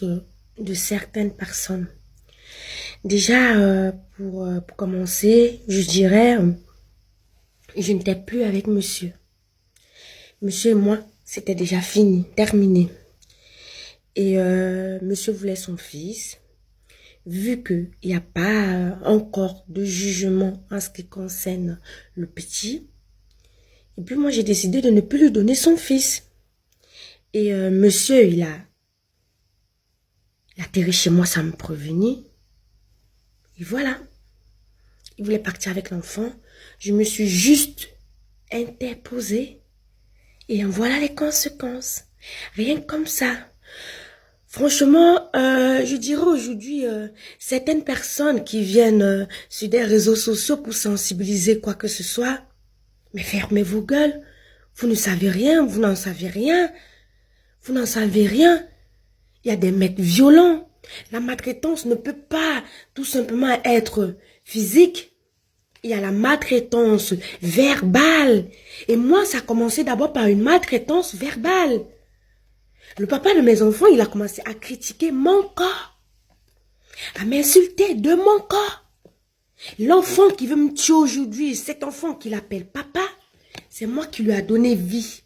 maltraitance de certaines personnes. Déjà, pour commencer, je dirais, je n'étais plus avec monsieur. Monsieur et moi, c'était déjà fini, terminé. Et monsieur voulait son fils. Vu qu'il n'y a pas encore de jugement en ce qui concerne le petit. Et puis moi, j'ai décidé de ne plus lui donner son fils. Et monsieur, il a atterri chez moi sans me prévenir. Et voilà. Il voulait partir avec l'enfant. Je me suis juste interposée. Et en voilà les conséquences. Rien que comme ça. Franchement, je dirais aujourd'hui, certaines personnes qui viennent sur des réseaux sociaux pour sensibiliser quoi que ce soit, mais fermez vos gueules. Vous ne savez rien, vous n'en savez rien. Vous n'en savez rien. Il y a des mecs violents. La maltraitance ne peut pas tout simplement être physique. Il y a la maltraitance verbale. Et moi, ça a commencé d'abord par une maltraitance verbale. Le papa de mes enfants, il a commencé à critiquer mon corps. À m'insulter de mon corps. L'enfant qui veut me tuer aujourd'hui, cet enfant qu'il appelle papa, c'est moi qui lui a donné vie.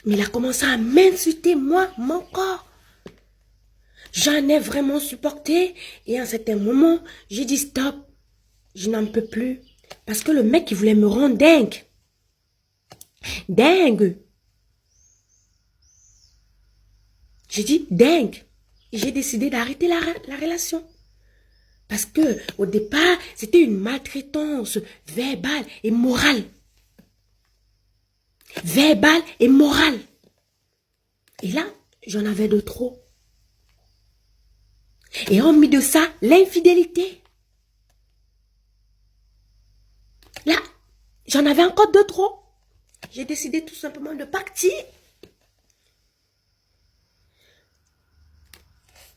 Mais il a commencé à m'insulter, moi, mon corps. J'en ai vraiment supporté. Et à un certain moment, j'ai dit stop. Je n'en peux plus. Parce que le mec, il voulait me rendre dingue. Dingue. J'ai dit dingue. J'ai décidé d'arrêter la relation. Parce que au départ, c'était une maltraitance verbale et morale. Verbale et morale. Et là, j'en avais de trop. Et en mis de ça, l'infidélité. Là, j'en avais encore de trop. J'ai décidé tout simplement de partir.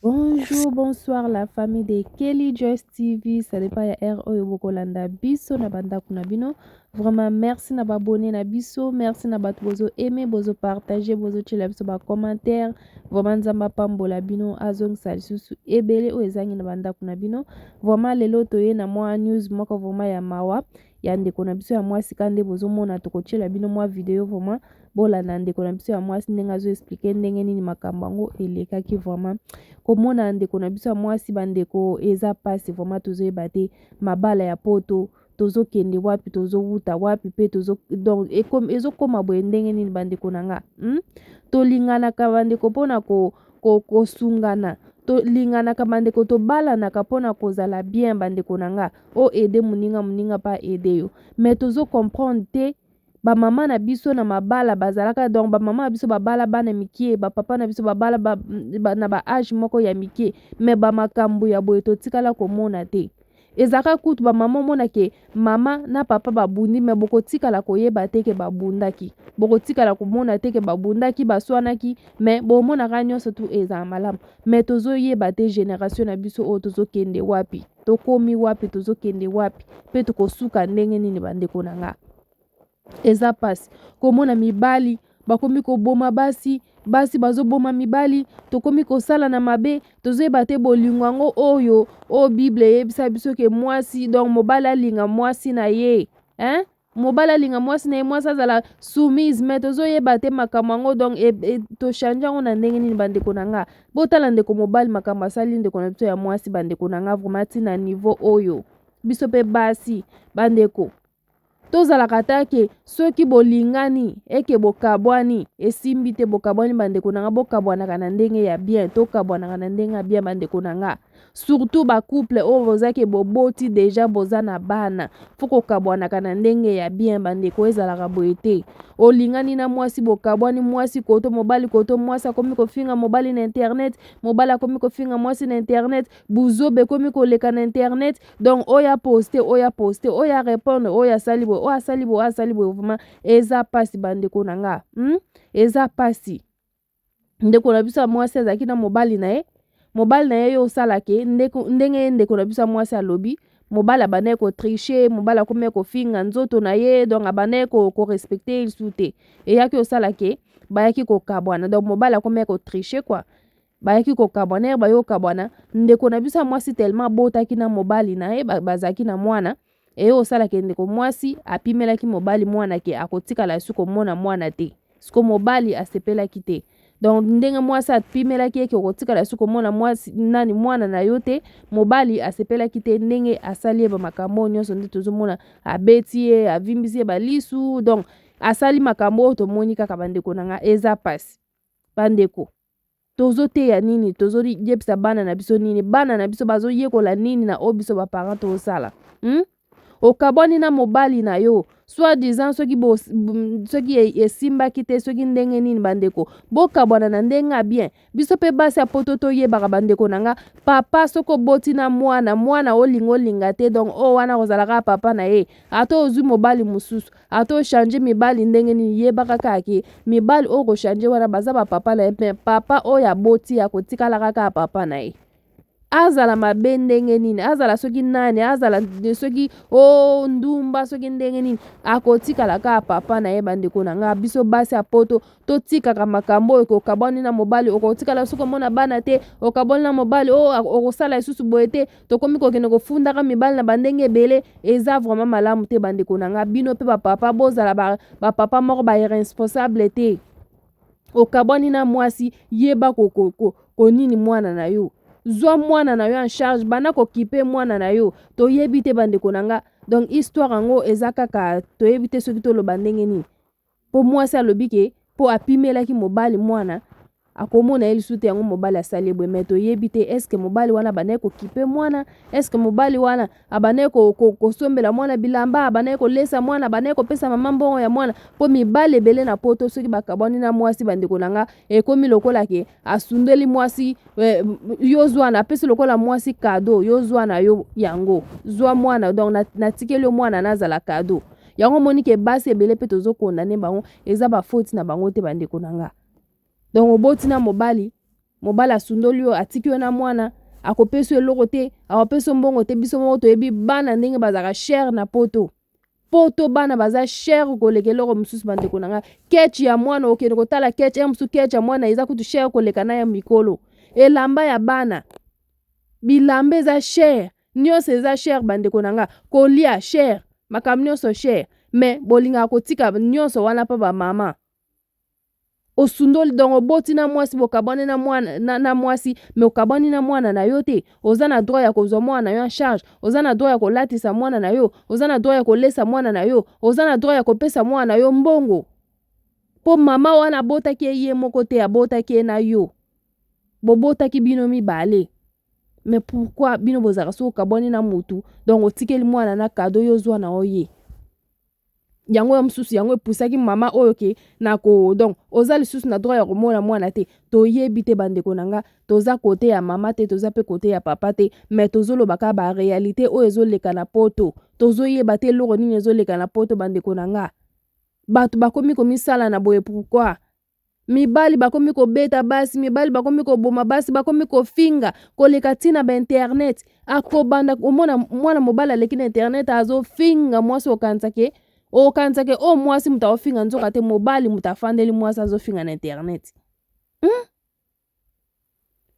Bonjour, bonsoir la famille de Kelly Joyce TV. Ça dépend ya R oyo bokolanda biso na bandako na bino. Vraiment merci na ba abonné na biso, merci na bato bozo aimer, bozo partager, bozo tiela biso ba commentaire. Vraiment Nzambe apambola bino, azongisa lisusu ebele oyo ezangi na bandako na bino. Vraiment lelo toye na mwa news moko vraiment ya mawa ya ndeko na biso ya mwasi ka nde bozomona tokotiela bino mwa video vraiment bolanda ndeko na biso ya mwasi ndenge azo expliquer ndenge nini makambo yango elekaki. Vraiment komona ndeko na biso ya mwasi bandeko eza pasi vraiment, tozoyeba te mabala ya poto tozokende wapi, tozowuta wapi pe tozo donc ezokoma boye ndenge nini bandeko na nga, Tolinganaka bandeko mpona kosungana, tolinganaka bandeko, tobalanaka mpona kozala bien bandeko na nga. O aide moninga, moninga pa aide yo, mais tozo comprendre te. Bamama na biso na mabala bazalaka donc bamama na biso babala bana mikie, bapapa na biso babala na ba age moko ya mikie, mais bamakambo ya boye totikala komona te. Ezalaka kutu bamama omona ke mama na papa babundi, mais bokotikala koyeba te ke babundaki, bokotikala komona te ke babundaki, baswanaki, mais bomonaka nyonso tu ezala malamu. Mais tozoyeba te génération na biso oyo tozokende wapi, tokomi wapi, tozokende wapi, mpe tokosuka ndenge nini bandeko na nga. Eza pasi komona mibali bakomi koboma basi, basi bazoboma mibali, tokomi kosala na mabe, tozoyeba te bolingo yango oyo oyo Bible eyebisa biso ke mwasi donc mobali alinga mwasi na ye, hein? Mobali alinga mwasi na ye, mwasi azala soumise, mais tozoyeba te makambo yango donc tochange yango na ndenge nini bandeko na nga. Botala ndeko mobali makambo asali ndeko na biso ya mwasi bandeko na nga, vraiment ntina niveau oyo biso pe basi bandeko tozalaka ata ke soki bolingani eke bokabwani esimbi te, bokabwani bandeko na nga, bokabwanaka na ndenge ya bien, tokabwanaka na ndenge ya bien bandeko na nga. Surtout ba couple oyo boza ke boboti deja boza na bana, fo kokabwanaka na ndenge ya bien bandeko, ezalaka boye te. Olingani na mwasi bokabwani, mwasi koto mobali koto, mwasi akomi kofinga mobali na internet, mobali akomi kofinga mwasi na internet, buzoba ekomi koleka na internet. Donc oyo aposte, oyo aposte, oyo arépondre, oyo asali boye, oyo asali boye, oyo asali boye, vraiment eza pasi bandeko na nga, Eza pasi. Ndeko na biso ya mwasi azalaki na mobali na ye, mobali na ye yo osalake ndenge ye ndeko na biso ya mwasi alobi, mobali abandaki kotriche, mobali akomi kofinga nzoto na ye, donc abandaki korespecte ye lisusu te. Eyaki osalake bayaki kokabwana, donc mobali akomi kotriche quoi. Bayaki kokabwana, ere baye kokabwana, ndeko na biso ya mwasi tellement abotaki na mobali na ye, bazalaki na mwana, eye kosala ke ndeko mwasi apimelaki mobali mwana ke akotikala lisusu komona mwana te. Siko mobali asepelaki te. Donc ndenge mwasi apimelaki ye ke okotikala lisusu komona mwasi nani mwana na yo te, mobali asepelaki te ndenge asali ye ba makambo oyo nyonso nde tozomona, abeti ye, avimbisi ye balisu, donc asali makambo oyo tomoni kaka bandeko na nga, eza pasi. Bandeko, tozoteya nini? Tozoyebisa bana na biso nini? Bana na biso bazoyekola nini na oyo biso ba parents tozosala? Okabwani na mobali na yo, soit disant soki bo, soki esimbaki te, soki ndenge nini, bandeko, bokabwana na ndenge ya bien. Biso pe basi ya poto toyebaka, bandeko na nga, papa soki oboti na mwana, mwana olinga olinga te, donc oyo wana kozala kaka papa na ye. Ata ozwi mobali mosusu, ata ochange mibali ndenge nini, yebaka kaka ke mibali oyo kochange wana baza ba papa na ye, mais papa oyo aboti akotikala kaka papa na ye. Azala mabe ndenge nini, azala soki nani, azala soki o ndumba soki ndenge nini, akotikala kaka papa na ye. Bandeko na nga, biso basi ya poto totikaka makambo oyo kokabwani na mobali, okotikala soki omona bana te, okabwani na mobali oyo okosala lisusu boye te, tokomi kokende kofundaka mibali na bandenge ebele, eza vraiment malamu te. Bandeko na nga, bino mpe bapapa, bozala bapapa moko ba irresponsable te. Okabwani na mwasi, yeba konini mwana na yo, zwa mwana na yo en charge, banda kokipe mwana na yo. Toyebi te, bandeko na nga, donc histoire yango eza kaka toyebi te soki toloba ndenge nini, mpo mwasi alobi ke mpo apimelaki mobali mwana akomona ye lisusu te, yango mobali asali ye boye. Mais toyebi te, est-ce mobali wana abandaki kokipe mwana? Est-ce mobali wana abandaki kosombela mwana bilamba, abandaki kolesa mwana, abandaki kopesa mama mbongo ya mwana? Mpo mibali ebele na poto, soki bakabwani na mwasi, bandeko na nga, ekomi lokola ke asundeli mwasi, yo zwa na apesi lokola mwasi cadeau, yo zwa na yo yango, zwa mwana, donc natikeli yo mwana nazala cadeau. Yango omoni ke basi ebele mpe tozokondane bango, eza bafoti na bango te, bandeko na nga. Donc oboti na mobali, mobali asundoli yo, atiki yo na mwana, akopesa yo eloko te, akopesa yo mbongo te. Biso moko toyebi bana ndenge bazalaka cher na poto. Poto bana baza cher koleka eloko mosusu, bandeko na ngai. Ketch ya mwana, okende kotala ketch ya mosusu, ketch ya mwana eza kutu cher koleka na ya mikolo. Elamba ya bana, bilamba eza cher, nyonso eza cher, bandeko na nga. Kolia cher, makambo nyonso cher, mais bolingaka kotika nyonso wana mpo bamama. Osundoli, donc oboti na mwasi, bokabwani na mwana na mwasi, mais okabwani na mwana na yo te. Oza na droit ya kozwa mwana na yo en charge, oza na droit ya kolatisa mwana na yo, oza na droit ya kolesa mwana na yo, oza na droit ya kopesa mwana na yo mbongo, mpo mama wana abotaki ye ye moko te, abotaki ye na yo, bobotaki bino mibale. Mais pourquoi bino bozalaka soki okabwani na mutu, donc otikeli mwana na cadeau, yo zwa na yo ye yango ya mosusu? Yango epusaki mama oyo ke na ko, donc oza lisusu na droit ya komona mwana te. Toyebi te, bandeko na nga, toza côté ya mama te, toza mpe côté ya papa te, mais tozoloba kaka baréalité oyo ezoleka na poto. Tozoyeba te eloko nini ezoleka na poto, bandeko na nga. Bato bakomi komisala na boye, pourquoi mibali bakomi kobeta basi, mibali bakomi koboma basi, bakomi kofinga koleka ntina bainternet? Akobanda komona mwana mobali aleki na internet azofinga mwasi, okanisa ke oyo mwasi moto aofinga, nzoka te, mobali moto afandeli mwasi azofinga na internet.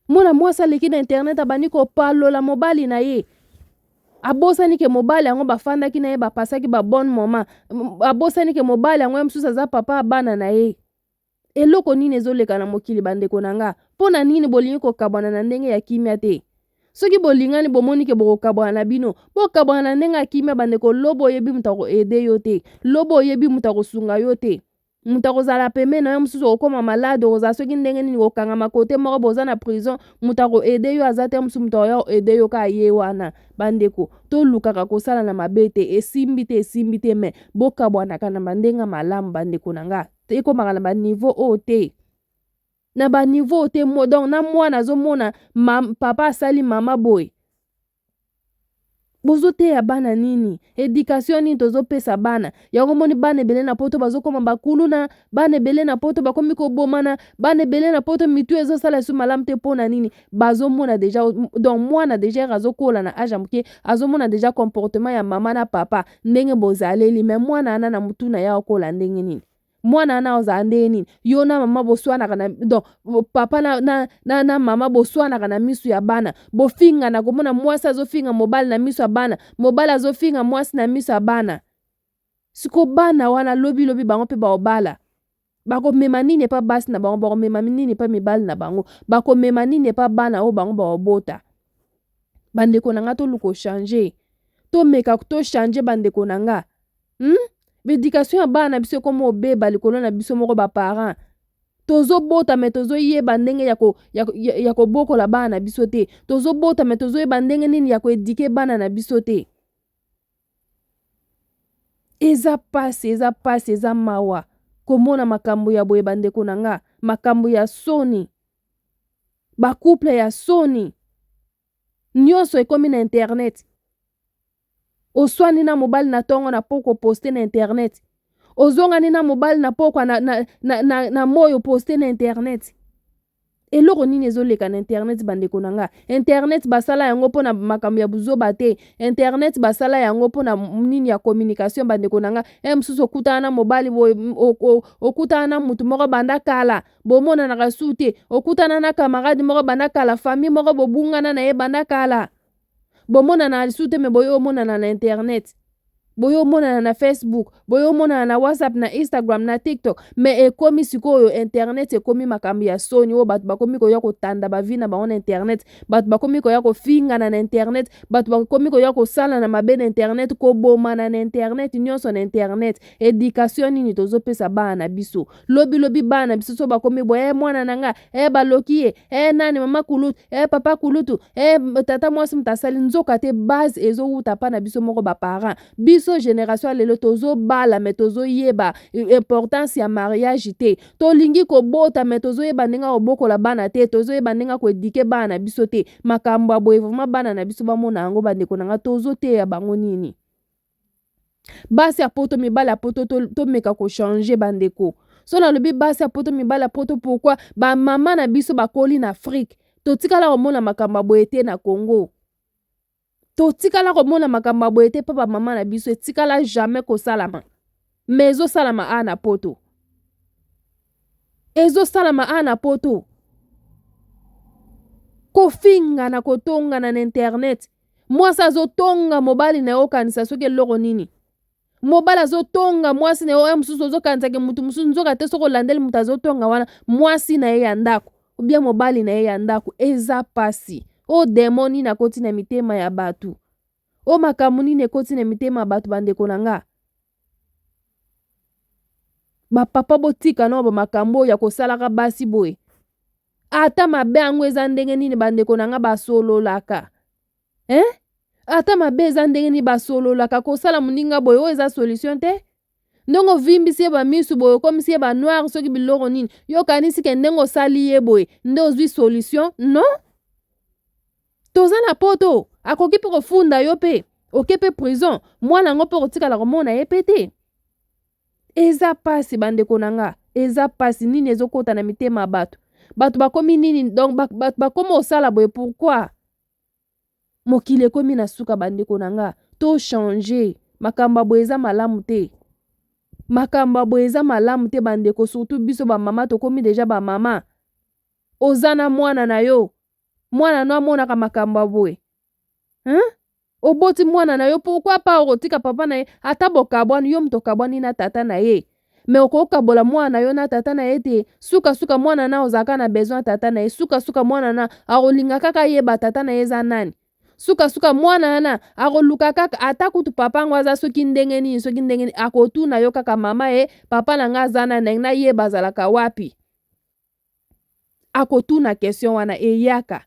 Mwana mwasi aleki na internet, abandi kopalola mobali na ye, abosani ke mobali yango bafandaki na ye, bapasaki babon moment, abosani ke mobali yango ye mosusu aza papa ya bana na ye. Eloko nini ezoleka na mokili, bandeko na nga? Mpo na nini bolingi kokabwana na ndenge ya kimia te? Soki bolingani, bomoni ke bokokabwana na bino, bokabwana na ndenge ya kimia, bandeko. Lobo oyebi moto akoaider yo te, lobo oyebi moto akosunga yo te, moto akozala pembeni na yo mosusu, okokóma malade, okozala soki ndenge nini, kokangama kote moko, boza na prison, moto akoaider yo aza te, mosusu moto akoya koaider yo kaka ye wana. Bandeko, tolukaka kosala na mabe te. Esimbi te, esimbi te, mais bokabwanaka na bandenge malamu, bandeko na nga. Ekomaka na baniveau oyo te, na baniveau oyo te. Donc na mwana azomona papa asali mama boye, bozoteya bana nini? Éducation nini tozopesa bana? Yango moni bana ebele na poto bazokoma bakuluna, bana ebele na poto bakomi kobomana, bana ebele na poto mitu ezosala esu malamu te. Mpo na nini? Bazomona déjà, donc mwana déjà azokola na âge ya moke, azomona déjà comportement ya mama na papa ndenge bozaleli, mais mwana wana na mutu na ye akola ndenge nini? Mwana wana ozala ndenge nini? Yo na mama boswanaka na donc papa na, na, na, na mama boswanaka na misu ya bana, bofingana, komona mwasi azofinga mobali na misu ya bana, mobali azofinga mwasi na misu ya bana. Siko bana wana lobi lobi bango mpe baobala, bakomema nini epa basi na bango? Bakomema nini epa mibali na bango? Bakomema nini epa bana oyo bango baobota? Bandeko na nga, toluka ochange, tomeka tochange, bandeko na nga, Baéducation ya bana na biso ekoma obeba likolo na biso moko baparent. Tozobota me tozoyeba ndenge ya kobokola bana na biso te. Tozobota me tozoyeba ndenge nini ya koéduquer bana na biso te. Eza pasi, eza pasi, eza mawa komona makambo ya boye, bandeko na nga. Makambo ya soni, bacouple ya soni, nyonso ekomi na internet. Oswani na mobali na ntongo, na poko poste na internet. Ozongani na mobali na pokwa, na moi oposte na internet. Eloko nini ezoleka na internet, bandeko na nga? Internet basala yango mpona makambo ya buzoba te. Internet basala yango mpona nini? Ya communication, bandeko na nga. E mosusu okutana na mobali boye, okutana na mutu moko banda kala, bomonanaka su te. Okutana na camarade moko banda kala, famille moko bobungana na ye banda kala, bomonana lisusu te. Me boye omonana na internet, boye omonana na Facebook, boye omonana na WhatsApp, na Instagram, na TikTok. Me ekomi sikoyo internet ekomi makambo ya soni oyo bato bakomi koya kotanda bavie na bango na internet. Bato bakomi koya kofingana na internet, bato bakomi koya kosala na mabe na internet, kobomana na internet, nyonso na internet. Éducation nini tozopesa bana na biso? Lobilobi bana na biso so bakomi boye, e mwana na nga e baloki ye, e nani, mama kulutu, e papa kulutu, e tata mwasi moto asali. Nzoka te base ezowuta mpa na biso moko baparent. Biso génération ya lelo tozobala me tozoyeba importance ya mariage te. Tolingi kobota me tozoyeba ndenge kobokola bana te, tozoyeba ndenge koéduquer bana na biso te. Makambo ya boye vraiment bana na biso bamona yango, bandeko na nga, tozoteya bango nini? Basi ya poto, mibali ya poto, tomeka kochanger, bandeko. So nalobi basi ya poto, mibali ya poto, pourquoi? Bamama na biso bakoli na Afrique, totikala komona makambo ya boye te. Na Congo totikala komona makambo ya boye te mpo bamama na biso etikala jamais kosalama. Me ezosalama awa na poto, ezosalama awa na poto, kofingana, kotongana na internet. Mwasi azotonga mobali na ye, okanisa soki eloko nini. Mobali azotonga mwasi na ye, oyo mosusu ozokanisaka mutu mosusu, nzoka te soki olandeli moto azotonga wana mwasi na ye ya ndako ou bien mobali na ye ya ndako. Eza pasi. Oyo démon nini akoti na mitema ya bato? Oyo makambo nini ekoti na mitema ya bato, bandeko na nga? Bapapa, botika nao bamakambo oyo ya kosalaka basi boye. Ata mabe yango eza ndenge nini, bandeko na nga, basololaka, eh? Ata mabe eza ndenge nini, basololaka. Kosala moninga boye oyo eza solution te. Ndenge ovimbisi ye bamisu boye, okomisi ye banoir, soki biloko nini, yo okanisi ke ndenge osali ye boye nde ozwi solution? Non, toza na poto, akoki mpe kofunda yo mpe oke mpe prison. Mwana yango mpe okotikala komona ye mpe te. Eza pasi, bandeko na nga, eza pasi. Nini ezokɔta na mitema ya bato? Bato bakomi nini? Donc bato bakomi kosala boye pourquoi? Mokili ekomi na suka, bandeko na nga. Tochange. Makambo ya boye eza malamu te, makambo ya boye eza malamu te, bandeko. Surtout biso bamama, tokomi déjà bamama. Oza na mwana na yo, mwana no amonaka makambo ya boye, hein? Oboti mwana na yo, pourquoi pas okotika papa na ye? Ata bokabwani, yo moto okabwani na tata na ye, me okokabola mwana na yo na tata na ye te. Sukasuka mwana na ozalaka na besoin ya tata na ye. Sukasuka mwana na akolinga kaka yeba tata na ye eza nani. Sukasuka mwana wana akoluka kaka, ata kutu papa yango aza soki ndenge nini, soki ndenge nini, akotuna yo kaka: "Mama ye, papa na nga aza nani? Nayeba azalaka wapi?" Akotuna question wana eyaka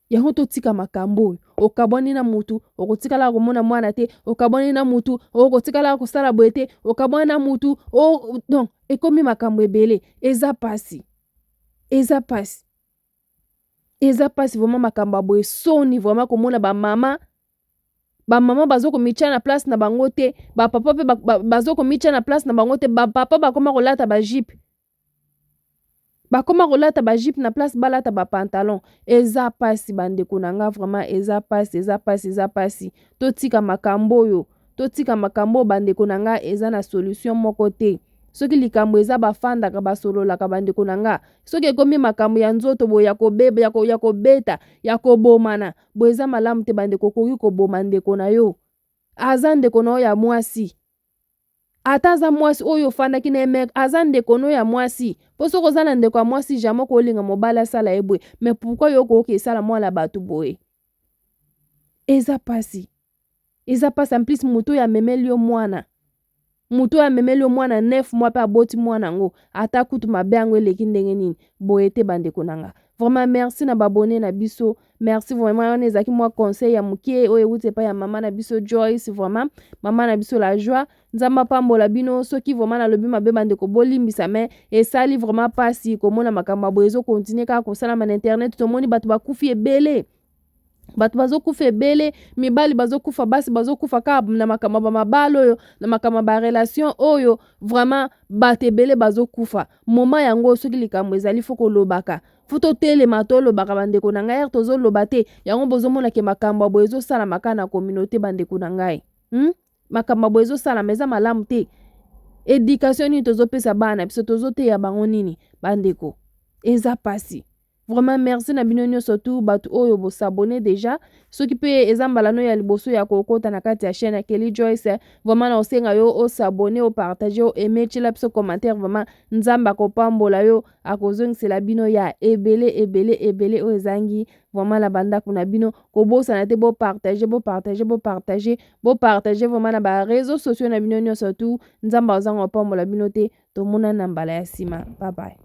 yango. Totika makambo oyo. Okabwani na mutu, okotikala komona mwana te. Okabwani na mutu, okotikala kosala boye te. Okabwani na mutu o... Donc ekomi makambo ebele. Eza pasi, eza pasi, eza pasi vraiment. Makambo ya boye, soni vraiment komona bamama. Bamama bazokomitya na place na bango te, bapapa mpe bazokomitya na place na bango te. Bapapa bakoma kolata bajupe, bakoma kolata bajupe na place balata bapantalon. Eza pasi, bandeko na nga, vraiment eza pasi, eza pasi, eza pasi. Totika makambo oyo. Totika makambo oyo bandeko na nga, eza na solution moko te. Soki likambo eza, bafandaka, basololaka, bandeko na nga. Soki ekomi makambo ya nzoto boye, ya kobeba, ya kobeta, ya kobomana boye, eza malamu te, bandeko. Okoki koboma ndeko na yo, aza ndeko na yo ya mwasi, ata aza mwasi oyo ofandaki na ye, mais aza ndeko no ya mwasi. Mpo soki oza na ndeko ya mwasi, jamais okolinga mobali asala ye boye. Mais pourquoi yo okoki esala mwana bato boye? Eza pasi, eza pasi. En plus, moto oyo amemeli yo mwana, moto oyo amemeli yo mwana 9 mois mpe aboti mwana yango, ata kutu mabe yango eleki ndenge nini, boye te, bandeko na nga. Vraiment, merci na ba abonnés na biso, merci vraiment. Wana ezalaki mwa conseil ya moke oyo ewuti epai ya mama na biso Joyce, vraiment mama na biso la joie. Nzambe apambola bino. Soki vraiment nalobi mabe, bandeko, bolimbisa, mais esali vraiment mpasi komona makambo ya boye ezokontinue kaka kosalama na internet. Tomoni bato bakufi ebele, bato bazokufa ebele, mibali bazokufa, basi bazokufa kaka na makambo ya bamabala oyo, na makambo ya ba relation oyo. Vraiment, bato ebele bazokufa. Moma yango, soki likambo ezali, faut kolobaka, faut totelema, tolobaka, bandeko na ngai. Ere tozoloba te, yango bozomona ke makambo ya boye ezosalama kaka na communauté, bandeko na ngai, Makambo ya boye ezosalama, eza malamu te. Éducation nini tozopesa bana na biso? Tozoteya bango nini, bandeko? Eza pasi vraiment. Merci na bino nyonso tu, bato oyo bosabone déjà. Soki mpe eza mbala no ya liboso ya kokota na kati ya chaîne ya Kelly Joyce, vraiment na osenga yo osabone, opartage, oaime, tiela biso commentaire. Vraiment, Nzambe akopambola yo, akozongisela bino ya ebele, ebele, ebele oyo ezangi vraiment na bandako na bino. Kobosana te, bopartage, bopartage, bopartage, bopartage vraiment na ba réseaux sociaux na bino nyonso tu. Nzambe azanga kopambola bino te. Tomonani na mbala ya nsima. Bye bye.